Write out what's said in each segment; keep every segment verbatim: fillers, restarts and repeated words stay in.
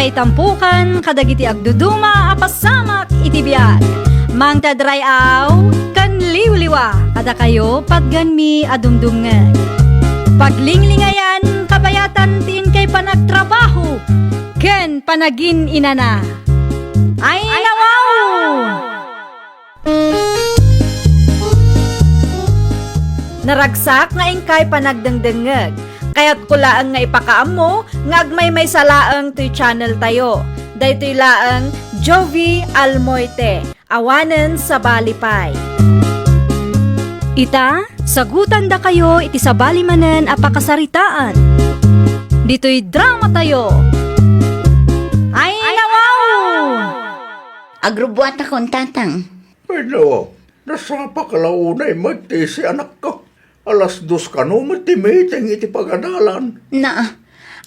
Itampukan kadagiti agduduma a pasamak iti biag. Mangted ray-aw ken liwliwa kadakayo patgenmi a dumdumngeg. Paglinglingayan, kabayatan ti inkay panagtrabaho ken panagin-inana. Ay, nawaw! Naragsak nga inkay panagdengdengngeg. Kayatko laeng nga ipakaammo nga agmaymaysa laeng toy channel tayo. Daytoy laeng Jovie Almoite, awanen sabali pay. Ita, sagutandakayo iti sabali manen a pakasaritaan. Ditoy drama tayo. Ay, nawaw! Agrubbuatakon, Tatang. Ay, nawaw, nasapaka la unay met ti si anakko. Alas dos kano met ti meeting iti pagadalan. Naa,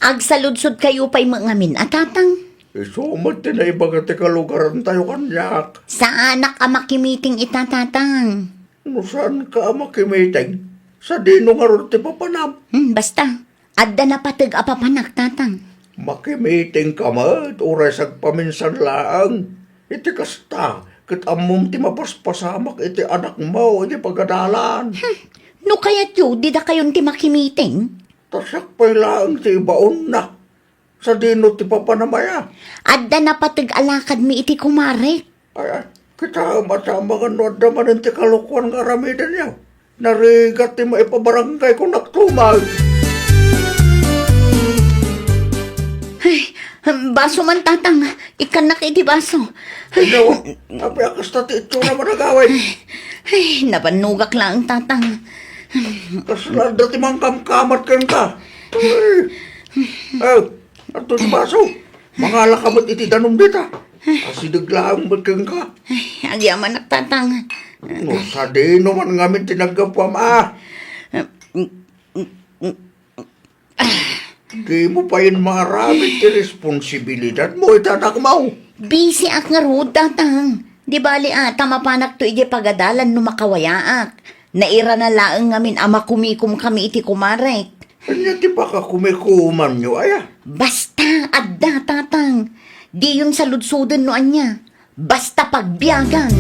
agsaludsodkayo pay met ngamin a, Tatang. Isu met ti naibaga ti kalugarantayo kaniak. Saanak a makimiting ita, Tatang. No saanka a makimiting, sadino ngarud ti papanam? Hmm, basta. Adda napateg a papanak, Tatang. Makimitingka met, uray sagpaminsan laeng. Iti kasta, ket ammom ti mapaspasamak iti anakmo iti pagadalan. Hmm. No kayatyo, didakayon ti makimiting? Ta siak pay laeng ti ibaonna. Sadino ti papanam aya? Adda napateg a lakadmi iti kumarek. Ay, ay, kitaem a ta amangan no adda manen ti kalokuan nga aramidenyo. Narigat ti maipabarangayko naktumaw. Ay, baso man, Tatang. Ikkannak iti baso. Ay, no, apay a kasta ti itsura man agawid? Ay, nabannogak laeng, Tatang. Kasla adda ti mangkamkamat kenka. Ay. Oh, adto ti baso. Mangalaka met iti danum dita. Asideg laeng met kenka. Ay, agyamanak, Tatang. No sadino man ngamin ti naggapuam a? Dimo payen maaramid ti responsibilidadmo iti anakmo. Bisiak ngarud, Tatang. Di bali a, ta mapanakto idiay pagadalan no makawayaak. Nairana laeng ngamin a makumikomkami iti kumarek. Ania ti pakakumikomanyo aya? Basta, adda, Tatang. Diyon saludsoden no ania. Basta pagbiagan.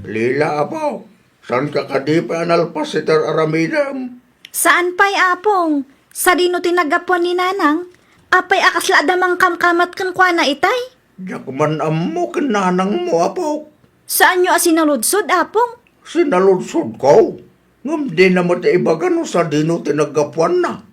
Lila, apo, saanka kadi pay a nalpas iti ar-aramidem? Saan pay, Apong. Sadino ti naggapuan ni Nanang? Apay a kasla adda mangkamkamat kenkuana itay? Diak man ammo ken nanangmo, apok. Saanyo a sinaludsod, Apong? Sinaludsodko. Ngem dina met ibaga no sadino ti naggapuanna.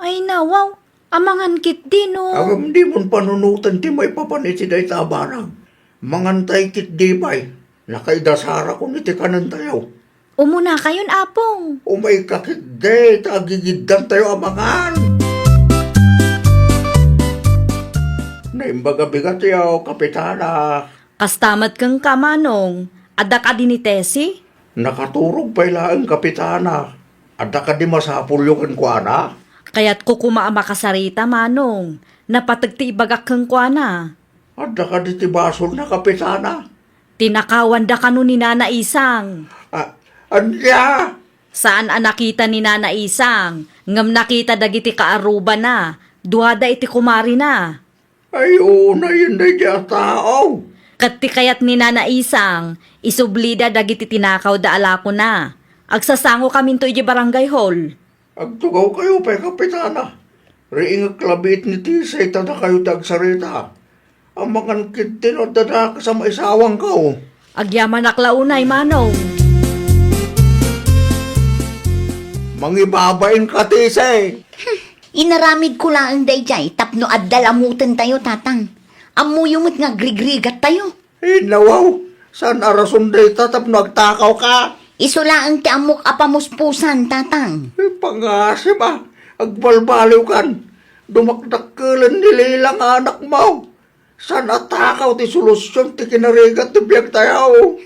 Ay, nawaw. Amangan ketdi no. Ngem dimon panunoten ti maipapan iti dayta a banag. Mangantay ketdi pay. Nakaidasarakon iti kanentayo. Umunakayon, Apong. Umayka ketdi, ta agigiddantayo a mangan. Naimbag a bigatyo, Kapitana. Kasta met kenka, Manong. Adda kadi ni Tessie? Nakaturog pay laeng, Kapitana. Adda kadi masapulyo kenkuana? Kayatko koma a makasarita, Manong. Napateg ti ibagak kenkuana. Adda kadi ti basolna, Kapitana? Tinakawanda kano ni Nana Isang. A-, ania? Saan a nakita ni Nana Isang, ngem nakita dagiti kaarrubana, duada iti kumarina. Ay, unayen daydiay a tao. Ket ti kayat ni Nana Isang, isublida dagiti tinakawda a lakona. Agsasangokaminto idiay barangay hall. Agtugawkayo pay, Kapitana. Riingek labiit ni Tisay ta dakayo ti agsarita. Amangan ketdi no adda dakes a maisawangko. Agyamanak la unay, Manong. Mangibabain ka, Tisay. Hmm, inaramidko laeng daydiay tapno adda lamutentayo, Tatang. Ammoyo met nga agrigrigattayo. Ay, nawaw, saan a rason dayta tapno agtakawka? Isu laeng ti ammok a pamuspusan, Tatang. Ay, pangasem a, agbalbaliwkan. Dumakdakkelen ni Lila nga anakmo. Saan a takaw ti solusion ti kinarigat ti biagtayo?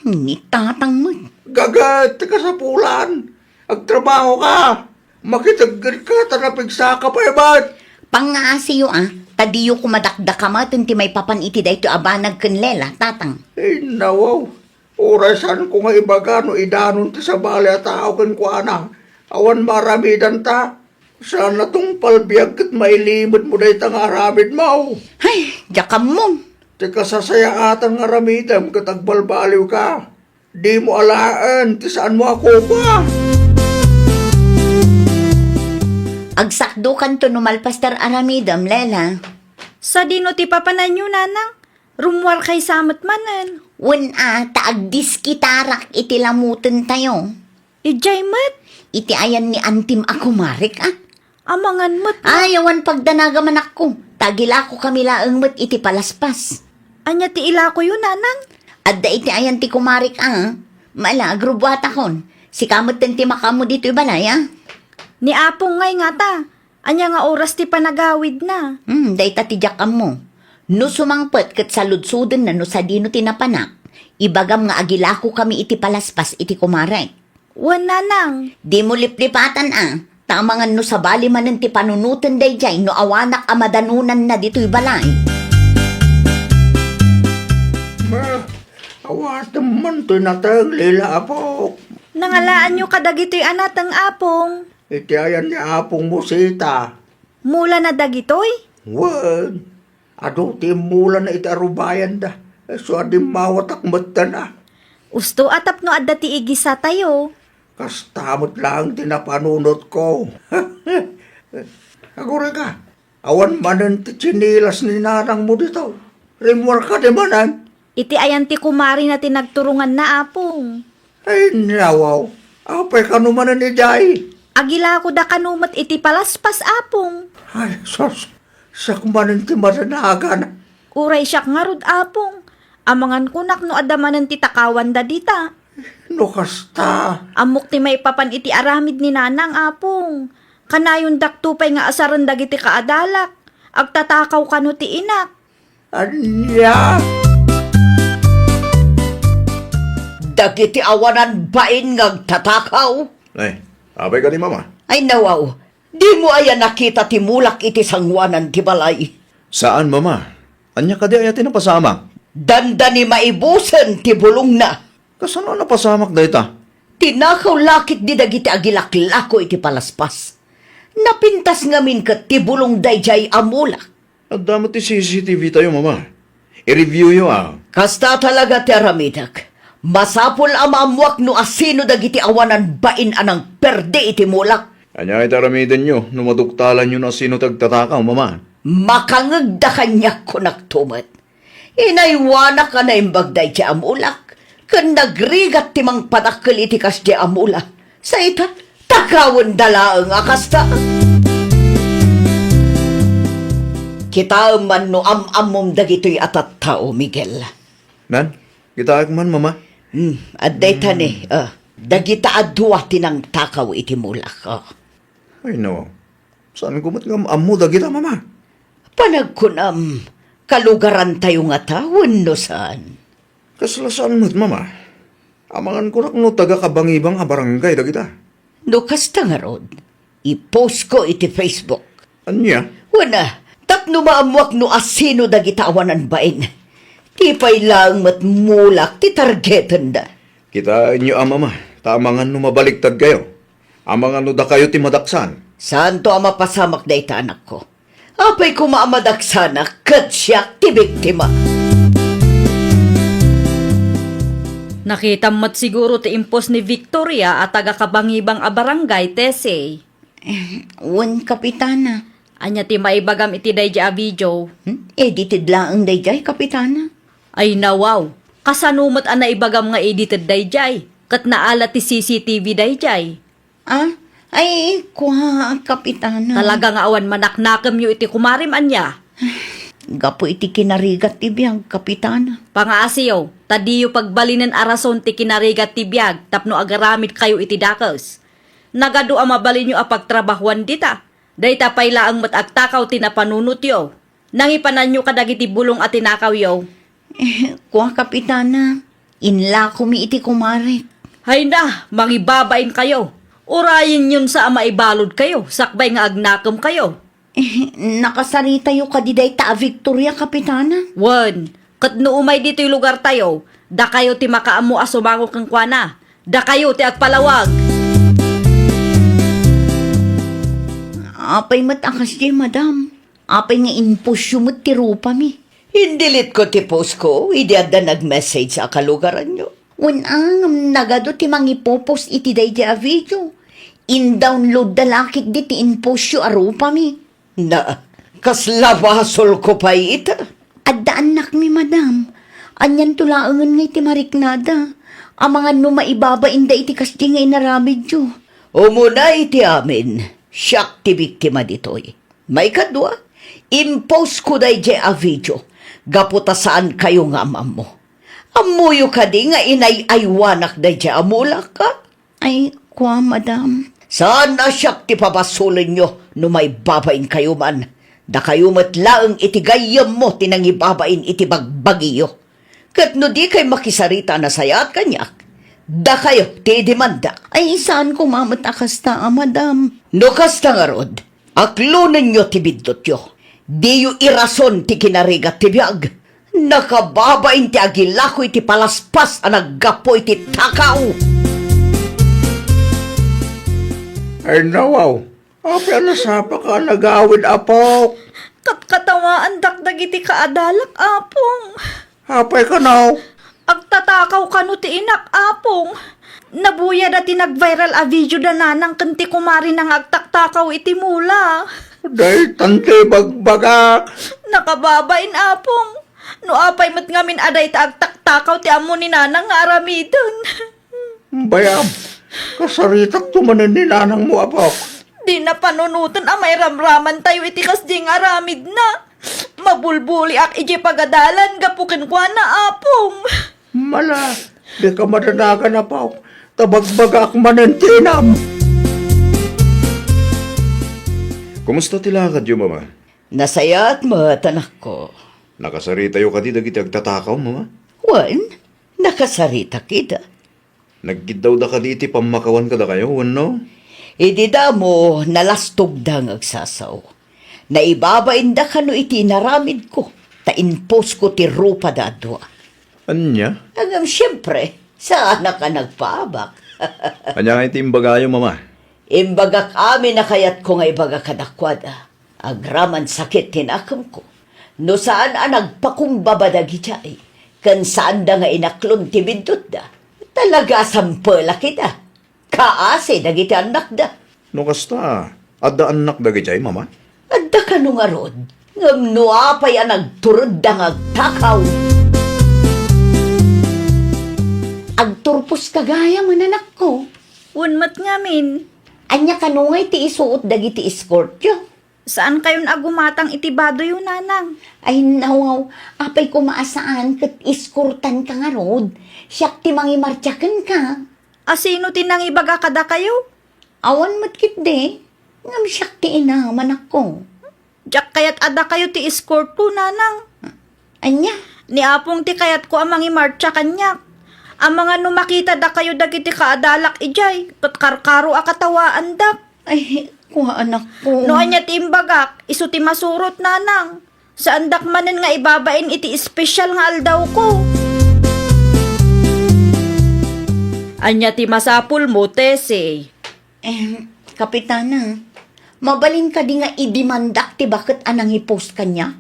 Ni Tatang met. Gaget ti kasapulan. Agtrabahoka. Makiteggedka ta napigsaka pay met. Pangngaasiyo a, ta diyo koma dakdakamaten ti maipapan iti daytoy a banag ken Lela, Tatang. Ay, nawaw. Uray saanko nga ibaga no idanon ti sabali a tao kenkuana. Awan maaramidanta. Saan a tungpal biag ket mailimedmo dayta nga aramidmo. Ay, diak ammo. Ti kasasayaatan nga aramidem ket agbalbaliwka. Dimo alaen ti saanmo a kopa. Agsakdokanto no malpas ti ar-aramidem, Lela. Sadino ti papananyo, Nanang? Rummuarkay sa met manen. Wen a, ta agdiskitarak iti lamutentayo. Idiay met? Iti ayan ni antim a kumarek, a? Amangan met, a? Ay, awan pagdanaga, manakko. Ta agilakokami laeng met iti palaspas. Ania ti ilakoyo, Nanang? Adda iti ayan ti kumarek, a? Mala, agrubbuatakon. Sika metten ti makaammo ditoy balay, a? Ni Apong ngay ngata. Ania nga oras ti panagawidna? Hmm, dayta ti diak ammo. No sumangpet ket saludsodenna no sadino ti napanak, ibagam nga agilakokami iti palaspas iti kumarek. Wen, Nanang. Dimo liplipatan, a, ta amangan no sabali manen ti panunoten daydiay no awanak a madanonanna ditoy balay. Ma, awatem man toy nateng, Lela, Apok. Nangalaanyo kadagitoy a nateng, Apong? Iti ayan ni Apongmo, Sita. Mulana dagitoy? Wen, adu ti immulana iti arubayanda. Isu a dimmawatak metten, a. Usto a tapno adda ti igisatayo. Kasta met laeng ti napanunotko. Agurayka, awan manen ti tsinilas ni nanangmo dito. Rimmuar kadi manen? Iti ayan ti kumarina ti nagturonganna, Apong. Ay, nawaw. Apay kano manen idiay? Agilakoda kano met iti palaspas, Apong. Ay, sus. Siak manen ti madanagana. Uray siak ngarud, Apong. Amangan kunak no adda manen ti takawanda dita. No kasta. Ammok ti maipapan iti aramid ni Nanang, Apong. Kanayondakto pay nga asaren dagiti kaadalak. Agtatakaw kano ti inak. Ania? Dagiti awanan bain nga agtatakaw. Ay, apay kadi, Mama? Ay, nawaw. Dimo aya nakita ti mulak iti sangoanan ti balay? Saan, Mama. Ania kadi aya ti napasamak? Dandani maibusen ti bulongna. Kasano a napasamak dayta? Tinakaw la ketdi dagiti agilaklako iti palaspas. Napintas ngamin ket ti bulong daydiay a mulak. Adda met ti C C T V tayo, Mama. I-review yo, a. Kasta talaga ti aramidek. Masapul a maammuak no asino dagiti awanan bain a nangperdi iti mulak. Ania iti aramidenyo no maduktalanyo no asino ti agtatakaw, Mama? Makangegda kaniak, kunakto met. Inaywanak a naimbag daydiay a mulak, ken nagrigat ti mangpadakkel iti kasdiay a mulak. Sa ita, takawenda laeng a kasta. Kitaem man no am-ammom dagitoy a tattao, Miguel. Nan, kitaek man, Mama. Hmm, adda ita ni, ah, dagita a dua ti nangtakaw iti mulak, ah. Ay, no. Saanko met nga am-ammo dagita, Mama. Panagkunam, kalugarantayo ngata wenno saan? Kasla saan met, Mama. Amangan kunak no taga-Kabangibang a barangay dagita. No kasta ngarud, i-postko iti Facebook. Ania? Wen a, tapno maammuak no asino dagita awanan bain. Ti pay laeng met mulak ti targetenda. Kitaenyo a, Mama, ta amangan no mabaliktadkayo. Amangan no dakayo ti madaksan. Saanto a mapasamak dayta, anakko. Apay koma a madaksanak ket siak ti biktima. Nakitam met siguro ti impos ni Victoria a taga-Kabangibang a barangay, Tessie. Eh, wen, Kapitana. Ania ti maibagam iti daydiay a video? Hmm? Edited laeng daydiay, Kapitana. Ay, nawaw. Kasano met a naibagam nga edited daydiay? Ket naala ti C C T V daydiay. Ah? Ay, kua, Kapitana. Talaga nga awan manaknakemyo iti kumarem, ania? Gapu iti kinarigat ti biag, Kapitana. Pangaasiyo, ta diyo pagbalinen a rason ti kinarigat ti biag tapno agaramidkayo iti dakes. Nagadu a mabalinyo a pagtrabahuan dita. Dayta pay laeng met agtakaw ti napanunotyo. Nangipananyo kadagiti bulong a tinakawyo. Eh, kua, Kapitana, inlakomi iti kumarek. Hayna, mangibabainkayo. Urayenyon sa a maibaludkayo, sakbay nga agnakemkayo. Eh, nakasaritayo kadi dayta a Victoria, Kapitana? Wen, ket no umay ditoy lugartayo, dakayo ti makaammo a sumango kenkuana. Dakayo ti agpalawag. Apay met a kasdiay, madam? Apay nga inpostyo met ti rupami? Indelete ko ti post ko idi adda nag-message a kalugaranyo. Wen a, ngem nagadu ti mangipopost iti daydiay a video. Indownload da la ketdi ti inpostyo a rupami. Na, kasla basolko pay ita. Adda annakmi, madam. Anianto laengen nga iti mariknada? Amangan no maibabainda iti kasdi nga inaramidyo. Umuna iti amin, siak ti biktima ditoy. Maikadua, impostko daydiay a video gapu ta saankayo nga am-ammo. Ammoyo kadi nga inay-aywanak daydiay a mulak, a? Ay, kua, madam. Saan a siak ti pabasolenyo no maibabainkayo man. Dakayo met laeng iti gayyemmo ti nangibabain iti bagbagiyo. Ket no dikay makisarita a nasayaat kaniak, dakayo ti idimandak. Ay, saan koma met a kasta, a, madam. No kasta ngarud, aklonenyo ti biddutyo. Diyo irason ti kinarigat ti biag. Nakababain ti agilako iti palaspas a naggapu iti takaw. Ay, nawaw. Apay a nasapaka a nagawid, apok? Katkatawaandak dagiti kaadalak, apong. Apay kano? Agtatakaw kano ti inak, apong. Nabuyada ti nag-viral a video da nanang ken ti kumarina nga agtaktakaw iti mula. Daytan ti bagbagak. Nakababain, apong. No apay met ngamin a dayta agtaktakaw ti ammo ni nanang nga aramiden. Bayam, kasaritakto manen ni nanangmo, apok. Dina panunoten a mairamramantayo iti kasdi nga aramidna. Mabulbuliak idiay pagadalan gapu kenkuana, apong. Mala, dika madanagan, apok. Ta bagbagaak manen ti inam. Kumusta ti lakadyo, Mama? Nasayaat met, anakko. Nakasaritayo kadi dagiti agtatakaw, Mama? Wen, nakasaritak ida. Nagkiddawda kadi iti pammakawan kadakayo, wenno? Idi damo, nalastogda nga agsasao. Naibabainda kano iti inaramidko, ta inpostko ti rupada a dua. Ania? Ngem siempre, saanak a nagpaabak. Ania ngay ti imbagayo, Mama? Imbagak amin a kayatko nga ibaga kadakuada. Agraman sakit ti nakemko. No saan a nagpakumbaba dagidiay, ken saanda nga inaklon ti biddutda, talaga a sampelak ida. Kaasi dagiti annakda. No kasta, adda annak dagidiay, Mama? Adda kano ngarud, ngem no apay a nagturedda nga agtakaw. Agturposka gayam, anakko. Wen met ngamin. Ania kano ngay ti isuot dagiti escortyo? Saankayon a gumatang iti badoyo, nanang. Ay, nawaw, apay koma a saan ket eskortanka ngarud? Siak ti mangimartsa kenka. A sino ti nangibaga kadakayo? Awan met ketdi, ngem siak ti inam, anakko. Diak kayat a dakayo ti escortko, nanang. Ania? Ni Apong ti kayatko a mangimartsa kaniak. Amangan no makita dakayo dagiti kaadalak idiay, ket karkaro a katawaandak. Ay, kua, anakko. No ania ti imbagak, isu ti masurot, nanang. Saandak manen nga ibabain iti espesyal nga aldawko. Ania ti masapulmo, Tessie? Em, Kapitana, mabalin kadi nga idimandak ti baket a nangipost kaniak?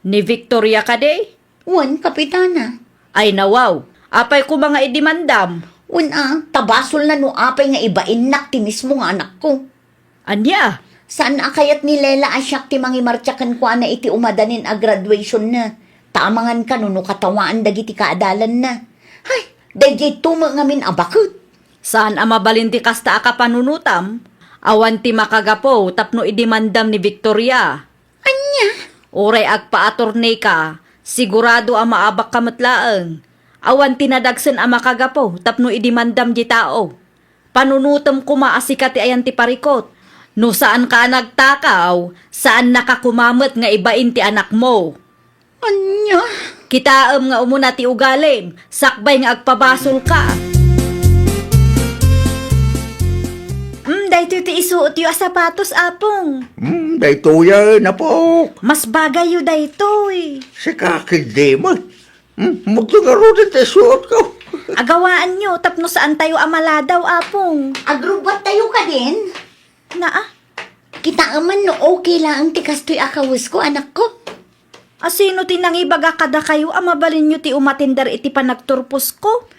Ni Victoria kadi? Wen, Kapitana. Ay, nawaw. Apay koma nga idimandam? Wen a, ta basolna no apay nga ibainnak ti mismo nga anakko. Ania? Saan a kayat ni Lela a siak ti mangimartsa kenkuana iti umadanin a graduationna? Ta amangan kano no katawaan dagiti kaadalanna. Hay, daydiay to met ngamin a baket. Saan a mabalin ti kasta a kapanunotam? Awan ti makagapu tapno idimandam ni Victoria. Ania? Uray agpaatorneka, sigurado a maabakka met laeng. Awan ti nadagsen a makagapu tapno idimandam di tao. Panunotem koma a sika ti ayan ti parikot. No saanka a nagtakaw, saannaka koma met nga ibain ti anakmo. Ania? Kitaem nga umuna ti ugalim, sakbay nga agpabasolka. Mm, daytoy ti isuotyo a sapatos, Apong. Mm, daytoyen, Apok. Mas bagayyo daytoy. Sika ketdi met. Hmm, magto ngaruden ti isuotko. Agawaanyo tapno saantayo a maladaw, Apong. Agrubbattayo kadin? Naa. Kitaem man no okay laeng ti kastoy a kawesko, anakko. A sino ti nangibaga kadakayo a mabalinyo ti umatender iti panagturposko?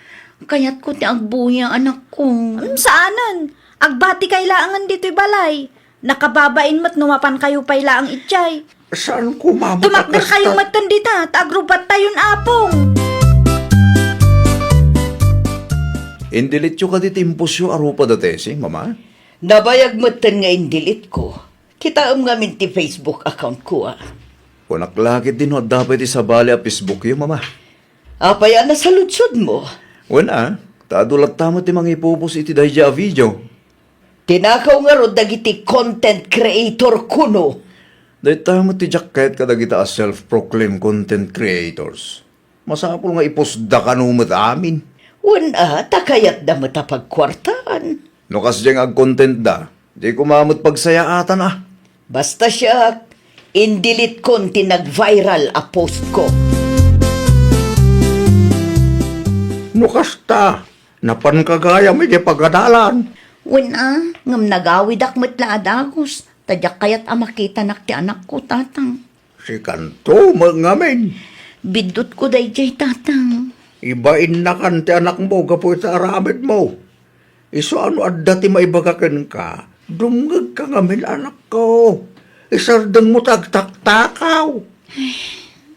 Kayatko ti agbuya, anakko. Mm, saanen. Agbatikay laengen ditoy balay. Nakababain met no mapankayo pay laeng idiay. Saan ko, Mama, Tumakderkayo ta kasta- metten dita, ta agrubbattayon, Apong. Indelete-yo kadi ti impostyo a rupa da Tessie, Mama? Nabayag metten nga indelete-ko. Kitaem ngamin ti Facebook account-ko, a. Kunak la ketdi no adda pay ti sabali a Facebook-yo, Mama. Apay a nasaludsodmo? Wen a, ta adu latta met ti mangipopost iti daydiay a video. Tinakaw ngarud dagiti content creator kuno. Dayta met ti diak kayat kadagita a self-proclaimed content creators. Masapul nga i-post-da kano met amin. Wen a, ta kayatda met a pagkuartaan. No kasdiay nga ag-content-da, di koma met pagsayaatan a. Basta siak, indelete-kon ti nag-viral a post-ko. No kasta, napanka gayam idiay pagadalan. Wen a, ngem nagawidak met la a dagus, ta diak kayat a makitanak ti anakko, Tatang. Sikanto met ngamin. Biddutko daydiay, Tatang. Ibainnakan ti anakmo gapu iti aramidmo. Isu a no adda ti maibaga kenka, dumngegka ngamin, anakko. Isardengmo ti agtaktakaw.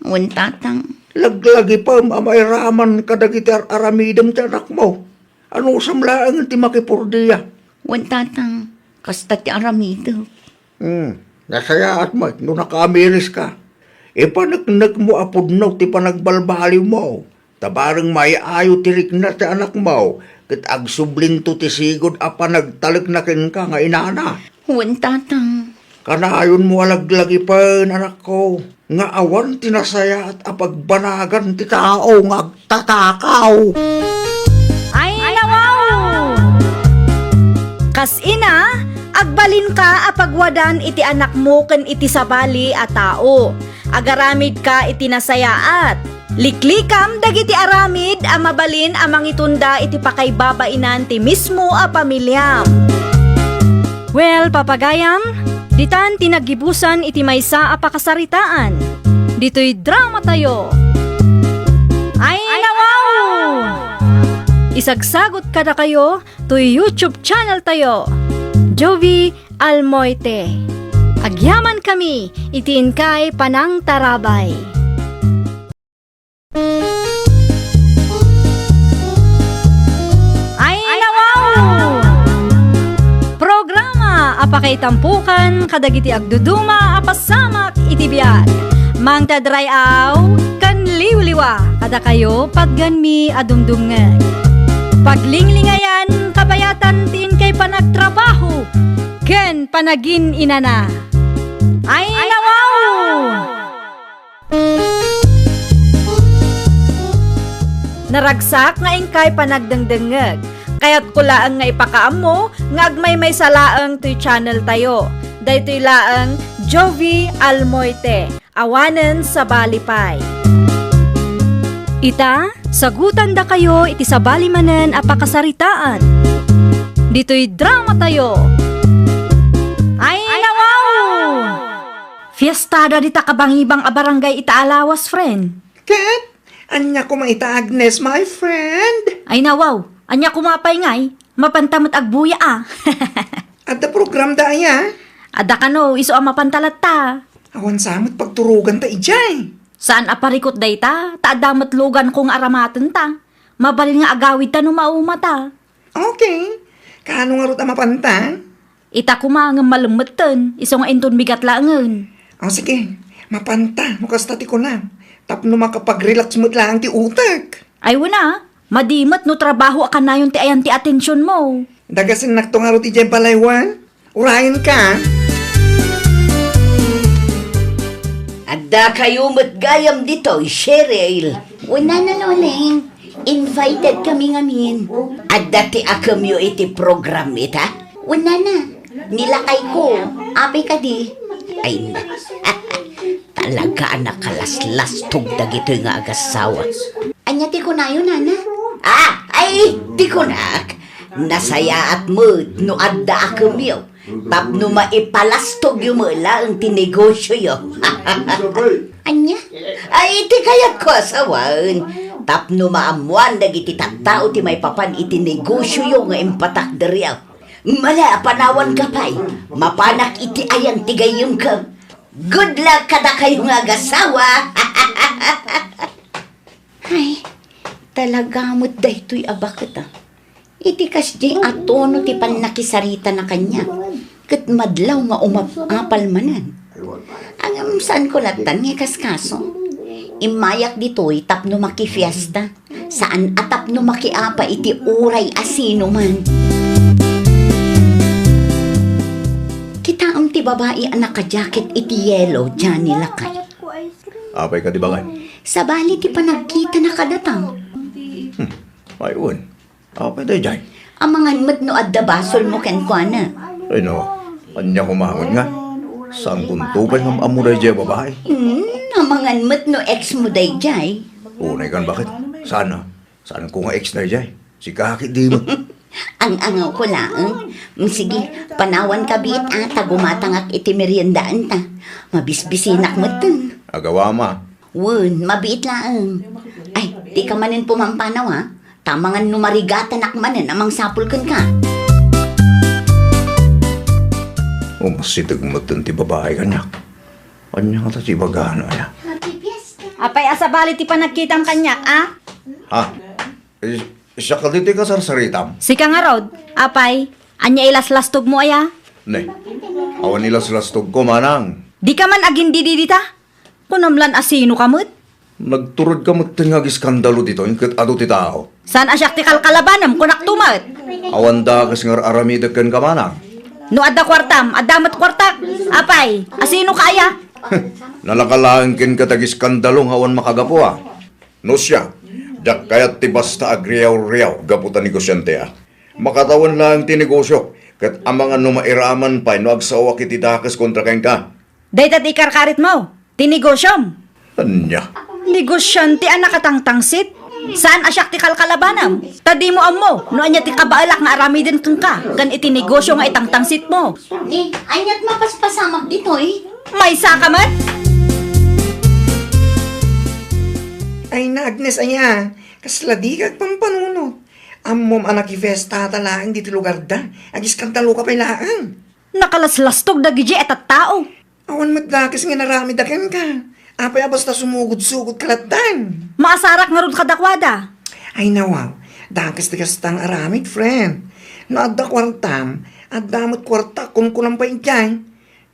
Wen, Tatang. Laglagipem a mairaman kadagiti ar-aramidem ti anakmo. Anusam laeng ti makipurdia. Wen, Tatang. Kasta ti aramidek. Hmm, nasayaat met no nakaamiriska. Ipaneknekmo a pudno ti panagbalbaliwmo, ta bareng may-ayo ti rikna ti anakmo, ket agsublinto ti sigud a panagtalekna kenka nga inana. Wen, Tatang. Kanayonmo a laglagipen, anakko, nga awan ti nasayaat a pagbanagan ti tao nga agtatakaw. Ay, nawaw! Kas ina, agbalinka a pagwadan iti anakmo ken iti sabali a tao. Agaramidka iti nasayaat. Liklikam dagiti aramid a mabalin a mangitunda iti pakaibabainan ti mismo a pamiliam. Well, papagayam, ditan ti naggibusan iti maysa a pakasaritaan. Ditoy dramatayo. Ay, nawaw! Isagsagut kadakayo toy YouTube channel tayo, Jovie Almoite. Agyamankami iti inkay panangtarabay. Ay, nawaw! Programa a pakaitampokan kadagiti agduduma a pasamak iti biag. Mangted ray-aw ken liwliwa kadakayo, patganmi a dumdumngeg. Paglinglingayan, kabayatan ti inkay panagtrabaho ken panagin-inana. Ay, nawaw! Naragsak nga inkay panagdengdengngeg. Kayatko laeng nga ipakaammo nga agmaymaysa laeng toy channel tayo. Daytoy laeng Jovie Almoite, awanen sabali pay. Ita, sagutandakayo iti sabali manen a pakasaritaan. Ditoy dramatayo. Ay, nawaw! Fiestada dita kabangibang a barangay ita a lawas, friend. Ket, ania koma ita, Agnes, my friend? Ay, nawaw, ania koma pay ngay? Mapanta met agbuya a. Adda programda aya? Adda kano, isu a mapanta latta. Awan sa met pagturoganta idiay. Saan a parikut dayta, ta adda met luganko nga aramatenta. Mabalin nga agawidta no maumata. Okay. Kaano ngarud a mapanta? Ita koma ngem malemmetten, isu nga inton bigat laengen. O, sige. Mapanta, no kasta ti kunam. Tapno makapag-relax met laeng ti utek. Ay, wen a. Madi met no trabaho a kanayon ti ayan ti atensionmo. Dagasennak to ngarud idiay balay wen. Urayenka. Adda kayo met gayam ditoy, Cheryl. Wen, Nana Loleng. Invited kami ngamin. Adda ti akemyo iti program ita? Wen, Nana. Ni lakayko. Apay kadi? Ay, na. Talaga a nakalaslastog dagitoy nga agassawa. Ania ti kunayo, Nana? Ah, ay, ti kunak. Nasayaat met no adda akemyo. Tapno maipalastogyo met laeng ti negosioyo. Ania? Ay, iti kayatko a sawen. Tapno maammoan dagiti tattao ti maipapan iti negosioyo nga impatakderyo. Mala a panawanka pay, mapanak iti ayan ti gayyemko. Good luck kadakayo nga agasawa! Ay, talaga met daytoy a baket, a. Iti kasdiay a tono ti pannakisaritana kaniak, ket madlaw nga umap-apal manen. Ngem saanko lattan nga ikaskaso. Immayak ditoy tapno makifiesta, saan a tapno makiapa iti uray a sinoman. Kitaem ti babai a nakajaket iti yelo, Johnny, lakay. Apay kadi, baket? Sabali ti panagkitana kadata. Hmm. Ay, wen. Apay daydiay? Amangan met no adda basolmo kenkuana. Ay, no. Ania koma met nga? Saankonto pay nga am-ammo daydiay a babai? Hmm, amangan met no ex mo daydiay. Unay kan, baket? Saan a? Saanko nga ex daydiay? Sika ketdi met. Ang-angawko laeng. Mm, sige, panawanka biit a ta gumatangak iti meriendaanta. Mabisbisinak metten. Agawam a. Wen, mabiit laeng. Ay, dika manen pumampanaw, a. Ta amangan no marigatanak manen a mangsapul kenka. Umasideg metten ti babai kaniak. Ania ngata ti ibagana, aya? Apay a sabali ti panagkitam kaniak, a? Ha? Is-, siak kadi ti kasarsaritam? Sika ngarud, apay, ania ilaslastogmo aya? Ne, awan ilaslastogko, manang. Dika man agindidi dita? Kunam lan a sinoka met? Nagturodka metten nga agiskandalo ditoy, ket adu ti tao. Saan a siak ti kalkalabanem, kunakto met. Awan dakes nga ar-aramidek kenka, manang. No adda kuartam, adda met kuartak. Apay, a sinoka aya? Nalaka laeng kenka ti agiskandalo nga awan makagapu, a. No siak, diak kayat ti basta agriaw-riaw gapu ta negosiante, a. Makatawen laeng ti negosiok, ket amangan no mairaman pay no agsaoak iti dakes kontra kenka. Dayta ti ikarkaritmo, ti negosiom. Ania? Negosiante a nakatangtangsit? Saan a siak ti kalkalabanem? Ta dimo ammo no ania ti kabaelak nga aramiden kenka ken iti negosio nga itangtangsitmo. Ni, aniat mapaspasamak ditoy? Maysaka met? Ay na, Agnes, aya, kasla dika agpampanunot. Ammom a nakifiestata laeng ditoy lugarda. Agiskandaloka pay laeng. Nakalaslastog dagidiay a tattao. Awan met dakes nga inaramidda kenka. Apay a basta sumugod-sugodka lattan? Maasarak ngarud kadakuada. Ay, nawaw. Dakes ti kasta nga aramid, friend. No adda kuartam, adda met kuartak, kunkunam pay idiay.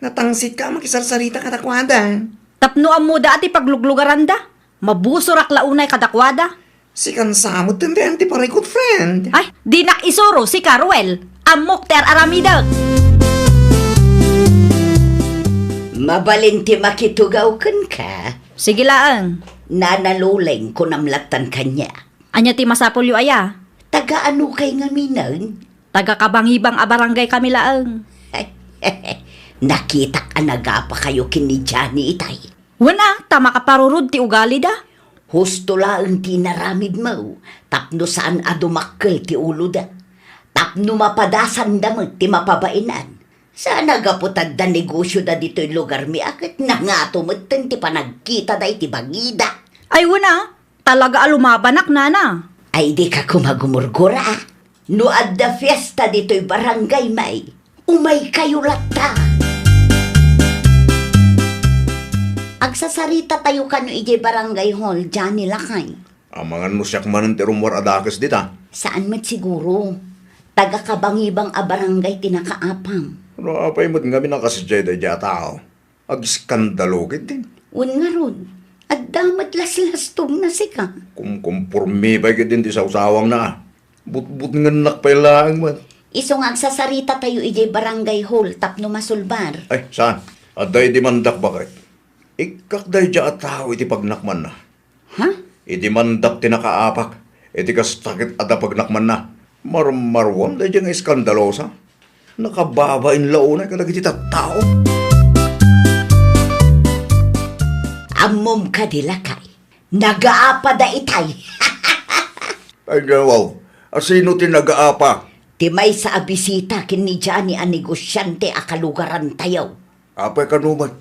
Natangsitka a makisarsarita kadakuada. Tapno ammoda a ti pagluglugaranda, mabusorak la unay kadakuada. Sikan sa met ti antiparikut, friend. Ay, dinak isuro, sika, Ruel. Ammok ti ar-aramidek. Mabalin ti makitugaw kenka. Sige laeng. Nana Loleng, kunam lattan kaniak. Ania ti masapulyo aya? Taga-anokay ngamin? Taga-Kabangibang a barangay kami laeng. Nakitak a nagapakayo ken ni Johnny itay. Wen a, ta makaparurod ti ugalida. Husto laeng ti inaramidmo tapno saan a dumakkel ti uloda. Tapno mapadasanda met ti mapabaenan. Saan a gapu ta adda negosioda ditoy lugarmi a ket nangato metten ti panagkitada iti bangida. Ay, wen a, talaga a lumabanak, nana. Ay, dika koma gumurgura. No adda fiesta ditoy barangay, may umaykayo latta. Agsasarita tayo kano idiay barangay hall, Johnny, lakay. Amangan no siak manen ti rummuar a dakes dita. Saan met siguro. Taga-Kabangibang a barangay ti nakaapam. No apay met ngamin a kasdiay daydiay a tao? Agiskandalo ketdin. Wen ngarud, adda met laslastogna sika. Kumkumpormi pay ketdin ti sawsawangna. Butbutngennak pay laeng met. Isu nga agsasarita tayo idiay barangay hall tapno masulbar. Ay, saan? Adda idimandak, baket. Ikkak daydiay a tao iti pagnakmanna. Ha? Idimandak ti nakaapak iti kasta ket adda pagnakmanna. Marmaruam daydiay nga iskandalosa. Nakababain la unay kadagiti tattao. Ammom kadi, lakay, nagaapada itay. Ay, wow. Asino ti nagaapa? ti maysa a bisita ken ni Johnny a negosiante a kalugarantayo. Apay kano met?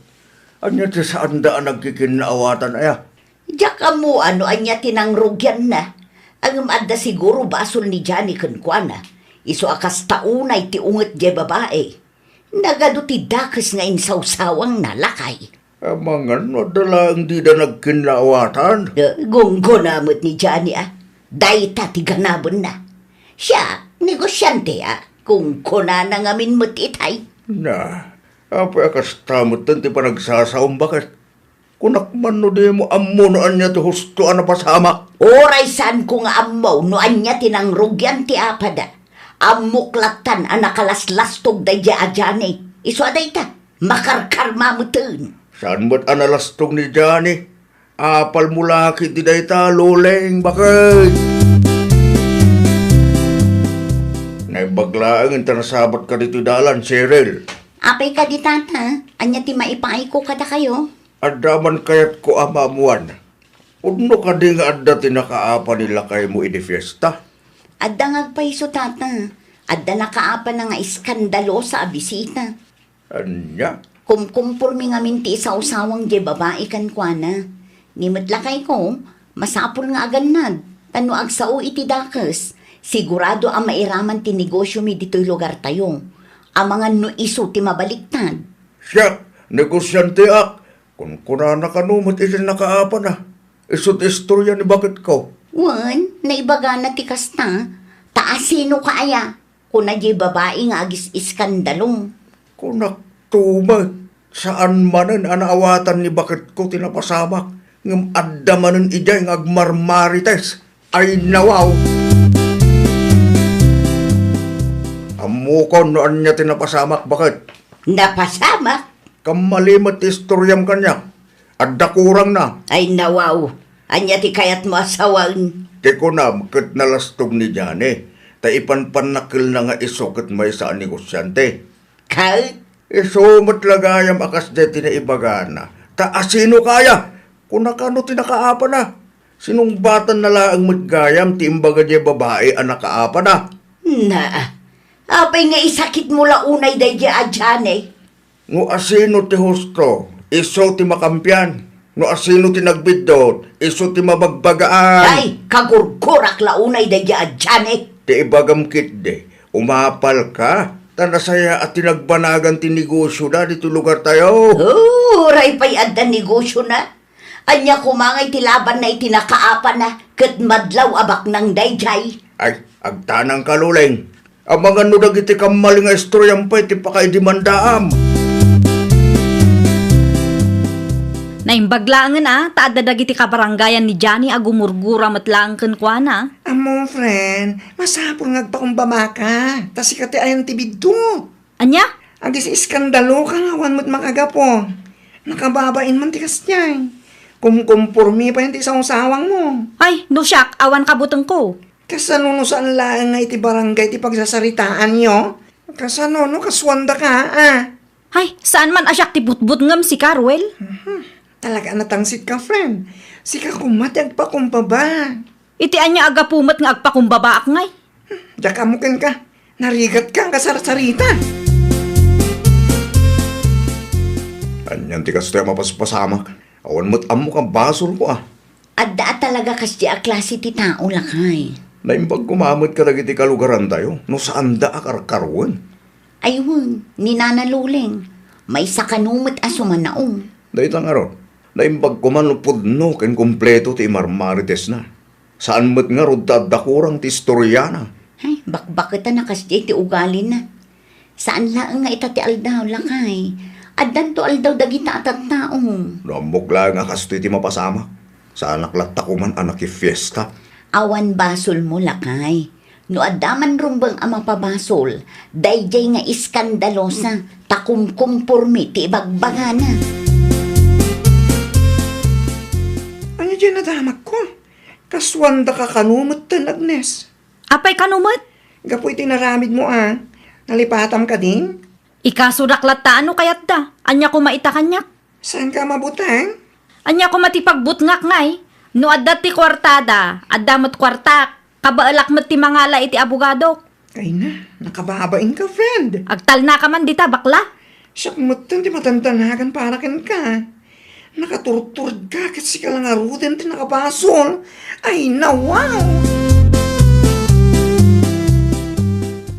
Ania ti saanda a nagkikinnaawatan aya? Diak ammo no ania ti nangrugianna, ngem adda siguro basol ni Johnny kenkuana. Isu a kasta unay ti unget diay babai. Nagadu ti dakes nga insawsawangna, lakay. Amangan no adda laeng dida nagkinnaawatan. Eh, gunggona met ni Johnny, a. Dayta ti ganabenna. Siak, negosiante, a. Kunkunana ngamin met itay. Na, apay a kasta metten ti panagsasaom, baket? Kunak man no dimo ammo no ania ti husto a napasamak. Uray saanko nga ammo no ania ti nangrugian ti apada. Ammok lattan a nakalaslastog daydiay a Johnny. Isu a dayta, makarkarma metten. Saan met a nalastog ni Johnny? Apalmo la ketdi dayta, Loleng, baket? Naimbag laeng ta nasabatka ditoy dalan, Cheryl. Apay kadi, Tata? Ania ti maipaayko kadakayo? Adda man kayatko a maammuan. Pudno kadi nga adda ti nakaapa ni lakaymo idi fiesta? Adda nga agpayso, Tata. Adda nakaapana nga eskandalosa a bisita. Ania? Kumkumpormi ngamin ti isawsawang diay babai kenkuana. Ni met lakayko, masapul nga agannad, ta no agsao iti dakes, sigurado a mairaman ti negosiomi ditoy lugartayo. Amangan no isu ti mabaliktad. Siak, negosianteak. Kunkunana kano met iti nakaapana. Isu ti istorya ni baketko. Wen, naibagana ti kasta. Ta asinoka aya? Kuna diay babai nga agis-iskandalo. Kunakto met, saan manen a naawatan ni baketko ti napasamak, ngem adda manen idiay nga agmarmarites. Ay, nawaw! Ammokon no ania ti napasamak, baket? Napasamak? Kammali met ti istoryam kaniak. Adda kurangna. Ay, nawaw! Ania ti kayatmo a sawen? Ti kunam ket nalastog ni Johnny, ta ipanpannakkelna nga isu ket maysa a negosiante. Ket? Isu met la gayam a kasdiay ti naibagana. Ta asinoka aya? Kuna kano ti nakaapana? Sinungbatanna laeng met gayam ti imbaga diay babai a nakaapana. Na, apay nga isakitmo la unay daydiay a Johnny? No asino ti husto, isu ti makampian. No asino ti nagbiddut, isu ti mabagbagaan. Ay, kagurgurak la unay daydiay a Johnny. Ti ibagam ketdi, umapalka, ta nasayaat ti nagbanagan ti negosioda ditoy lugartayo. Oh, uray pay adda negosiona. Ania koma ngay ti labanna iti nakaapana ket madlaw a baknang daydiay? Ay, agtanangka, Loleng. Amangan no dagiti kammali nga istoriam pay ti pakaidemandaam. Naimbag laengen a ta adda dagiti kabarangayan ni Johnny a gumurgura met laeng kenkuana. Ammo, friend, masapul nga agpakumbabaka, ta sika ti ayan ti biddut. Ania? Agis-iskandaloka nga awan met makagapu. Nakababain man ti kasdiay. Kumkumpormi pay ti sawsawangmo. Ay, no siak, awan kabutengko. Kasano no saan laeng nga iti barangay ti pagsasaritaanyo? Kasano no kasuandaka, a? Ay, saan man a siak ti butbutngem, sika, Ruel? Mhm. Talaga a natangsitka, friend. Sika koma ti agpakumbaba. Iti ania a gapu met nga agpakumbabaak ngay? Diak ammo kenka. Narigatka nga sarsarita. Anian ti kastoy a mapaspasamak? Awan met ammok a basolko a. Adda a talaga kasdi a klase ti tao, lakay. Naimbag koma met kadagiti kalugarantayo no saanda a karkaruen. Ay wen, ni Nana Loleng, maysa kano met a sumanaom. Dayta ngarud, naimbag koma no pudno ken kompleto ti imarmaritesna. Saan met ngarud ta adda kurang ti istoriana. Ay, bakbaketan a kasdiay ti ugalina. Saan laeng nga ita ti aldaw, lakay. Addanto aldaw dagita a tattao. No ammok laeng a kastoy ti mapasamak, saanak latta koman a nakifiesta. Awan basolmo, lakay. No adda man rumbeng a mapabasol, daydiay nga iskandalosa, ta kumkumpormi ti ibagbagana. Ania diay nadamagko? Kasuandaka kano metten, Agnes? Apay kano met? Gapu iti naramidmo a, nalipatam kadin? Ikasodak latta no kayatda. Ania koma ita kaniak? Saanka a mabuteng? Ania koma ti pagbutngak ngay? No adda ti kuartada, adda met kuartak. Kabaelak met ti mangala iti abogadok. Ay na, nakababain ka, friend. Agtalna ka man dita, bakla. Siak metten ti matandanagan para kenka. Nakaturtured ka ket sika la ngaruden ti nakabasol. Ay na, wow!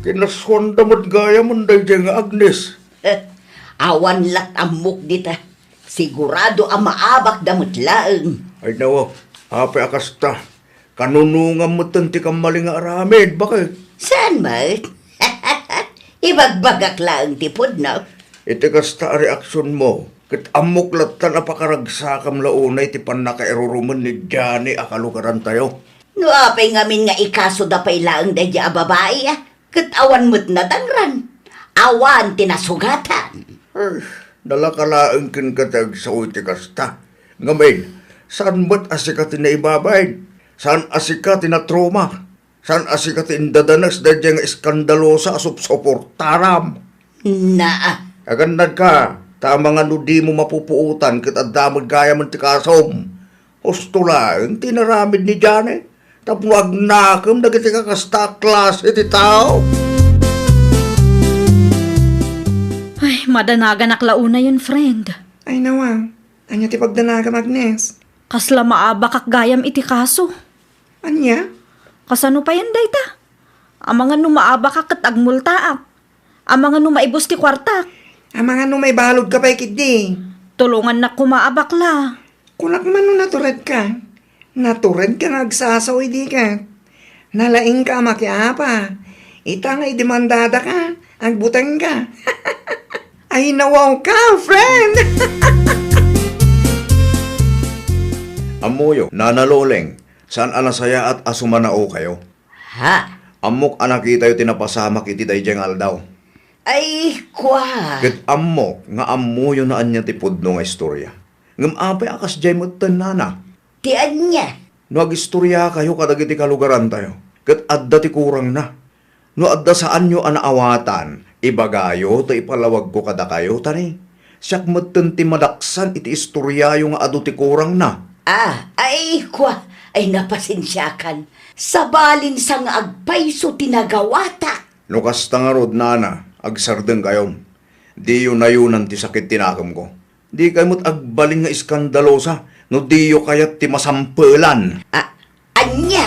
Kinasuanda met gayam daydiay nga Agnes. Awan lat ammok dita. Sigurado a maabakda met laeng. Ay na, wow. Apay a kasta? Kanunongam metten ti kammali nga aramid, baket? Saan met? Ibagbagak laeng ti pudno. Iti kasta a reaksionmo, ket ammok latta a pakaragsakam la unay ti pannakairurumen ni Johnny a kalugarantayo. No apay ngamin nga ikasoda pay laeng daydiay a babai, a? Ket awan met nadangran. Awan ti nasugatan. Ay, nalaka laeng kenka ti agsao iti kasta. Ngamin, saan met a sika ti naibabain? Saan a sika ti natrauma? Saan a sika ti indadanes daydiay nga eskandalosa a supsuportaram? Naa. Agannadka, ta amangan no dimo mapupuotan ket adda met gayamen ti kasom. Husto laeng ti inaramid ni Johnny tapno agnakem dagiti kakasta a klase ti tao. Ay, madanaganak la unayen, friend. Ay, nawa. Ania ti pagdanagam, Agnes? Kasla maabakak gayam iti kaso. Ania? Kasano payen dayta? Amangan no maabakak ket agmultaak. Amangan no maibus ti kuartak. Amangan no maibaludka pay ketdi. Tulongannak koma a bakla. Kunak man no naturedka. Naturedka nga agsasao idi ket. Nalaingka a makiapa. Ita nga idemandadaka, agbutengka. Ay, nawaw ka, friend! Ammoyo, Nana Loleng, saan a nasayaat a sumanaokayo? Ha? Ammok a nakitayo ti napasamak iti daydiay nga aldaw. Ay, kua. Ket ammok nga ammoyo no ania ti pudno nga istoria. Ngem apay a kasdiay metten, nana? Ti ania? No agistoriakayo kadagiti kalugarantayo, ket adda ti kurangna. No adda saanyo a naawatan, ibagayo ta ipalawagko kadakayo, ta ni, siak metten ti madaksan iti istoriayo nga adu ti kurangna. Ah, ay, kua, ay napasensiakan. Sabalin sa nga agpayso ti nagawatak. No kasta ngarud, nana, agsardengkayon. Diyo nayunan ti sakit ti nakemko. Dikay met agbalin nga iskandalosa no diyo kayat ti masampelan. A-, ania?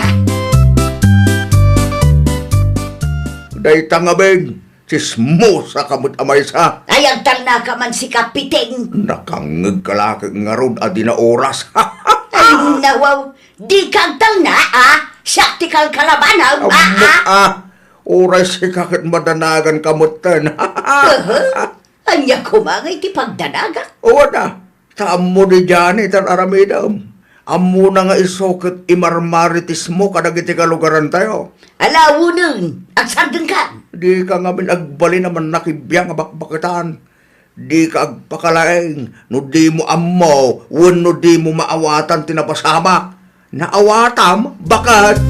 Dayta ngamin, tsismosa ka met a maysa. Ay, agtalna ka man sika, Piting. Nakangngeg ka la ket ngarud a di na oras. Ay, nawaw, dika agtalna, a? Siak ti kalkalabanam, a, Ammok, a? a. Uray sika ket madanagan ka metten. Aha. Ania koma ngay ti pagdanagak? Awan a, ta ammo ni Johnny ti ar-aramidem. Ammona nga isu ket imarmaritismo kadagiti kalugarantayo. Ala, unen, agsardengkan. Dika ngamin agbalin a mannakibiang a bakbaketan. Dika agpakalaing no dimo ammo wenno dimo maawatan ti napasamak. Naawatam, baket?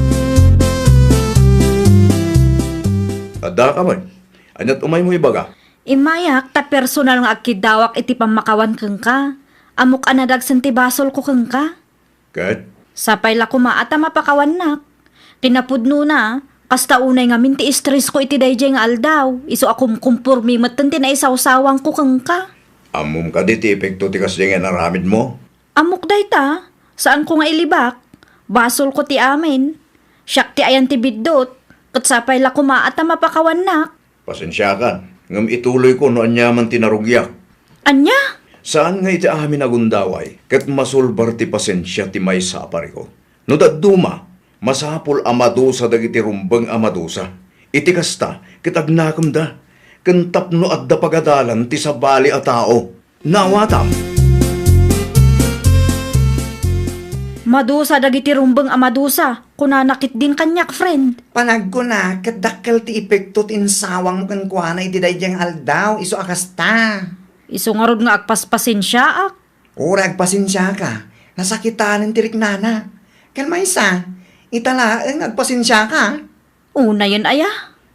Adda ka met. Ania't umaymo ibaga? Immayak ta personal nga agkiddawak iti pammakawan kenka. Ammok a nadagsen ti basolko kenka. Ket? Sapay la koma a ta mapakawannak. Kinapudnona, kasta unay ngamin ti estresko iti daydiay nga aldaw, isu a kumkumpormi metten ti naisawsawangko kenka. Ammom kadi ti epekto ti kasdiay nga inaramidmo? Ammok dayta, saanko nga ilibak. Basolko ti amin. Siak ti ayan ti biddut, ket sapay la koma a ta mapakawannak. Pasensiakan, ngem ituloyko no aniaman ti narugiak. Ania? Saan nga iti amin a gundaway, ket masulbar ti pasensia ti maysa a parikut. No dadduma, masapul a madusa dagiti rumbeng a madusa. Iti kasta, ket agnakemda, ken tapno adda pagadalan ti sabali a tao. Naawatam. Madusa dagiti rumbeng a madusa, kunana ketdin kaniak, friend. Panagkuna, ket dakkel ti epekto ti insawangmo kenkuana iti daydiay nga aldaw, isu a kasta. Isu ngarud nga agpaspasensiaak. Uray agpasensiaka, nasakitanen ti riknana. Ken maysa, ita laeng nga agpasensiaka. Unayen aya?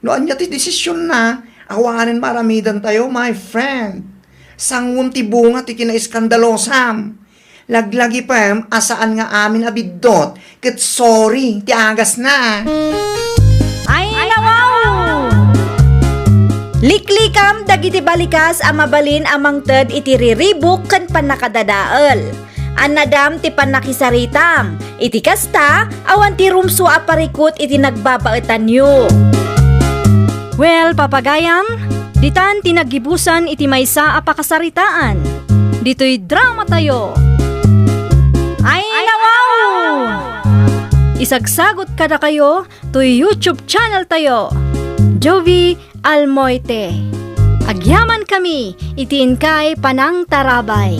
No ania ti desisionna, awanen maaramidantayo, my friend. Sanguem ti bunga ti kinaiskandalosam. Laglagipem a saan nga amin a biddut, ket sorry ti agasna. Ay, nawaw! Liklikam dagiti balikas a mabalin a mangted iti riribuk ken pannakadadael. Annadam ti pannakisaritam. Iti kasta, awan ti rumsua a parikut iti nagbabaetanyo. Well, papagayam, ditan ti naggibusan iti maysa a pakasaritaan. Ditoy dramatayo. Ay, nawaw! Isagsagut kadakayo toy YouTube channel tayo, Jovie Almoite. Agyamankami iti inkay panangtarabay.